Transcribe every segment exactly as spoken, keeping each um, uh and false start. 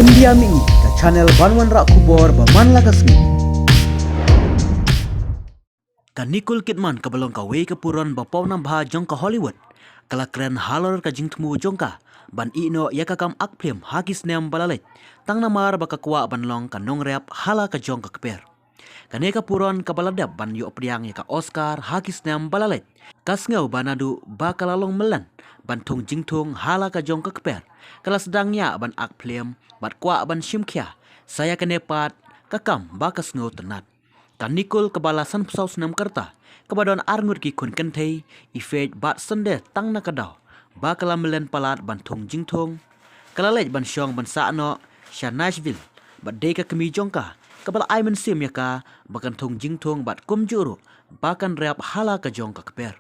India Mih, ka channel ban wanrah khubor ba man la ka sngi. Ka Nicole Kidman kaba long kawei ka puron ba pawnam bha jong ka Hollywood, ka la kren halor ka jingthmu jong ka ban ïeh noh ïa ka kam ak phlim ha ki snem ba la leit, tang namar ba ka kwah ban long ka nongrep ha la ka jong ka kper. Kane ka puron kaba la dep ban ïoh pdiang ïa ka Oscar ha ki snem ba la leit, ka sngew ba naduh ba ka la long mlien ban thung jingthung ha la ka jong ka kper, ka la sdang ïa ban ak phlim bad kwah ban shim khia sa ïa kane pat ka kam ba ka sngewtynnat. Ka Nicole kaba la sanphew saw snem ka rta, kaba don arngut ki khun kynthei, i Faith bad Sunday tang na ka daw ba ka la mlien palat ban thung jingthung, ka la leit ban shong ban sah noh sha Nashville bad dei ka kmie jong ka kaba la ai mynsiem ïa ka ba kan thung jingthung bad kumjuh ruh ba kan rep ha la ka jong ka kper.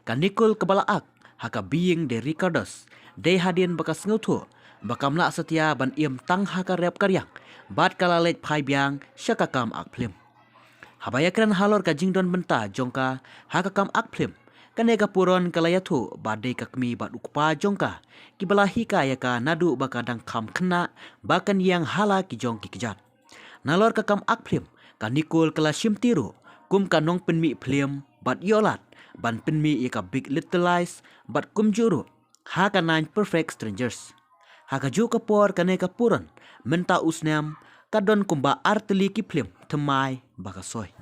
Ka Nicole kaba la ak ha ka Being the Ricardos, dei hadien ba ka sngewthuh ba kam lah satia ban im tang ha ka rep ka riang, bad ka la leit phai biang sha ka kam ak phlim. Haba ïakren halor ka jingdon bynta jong ka ha ka kam ak phlim, kane ka puron ka la ïathuh ba dei ka kmie bad u kpa jong ka kiba la hikai ïa ka naduh ba ka dang kham khynnah ba kan ïeng ha la ki jong ki kjat. Nalor ka kam ak phlim, ka Nicole ka la shimti ruh kum ka nongpynmih phlim bad ïoh lad ban pynmih ïa ka Big Little Lies bad kumjuh ruh ha ka Nine Perfect Strangers. Ha kajuh ka por, kane ka puron mynta u snem ka don kumba ar tylli ki phlim thymmai ba ka soi.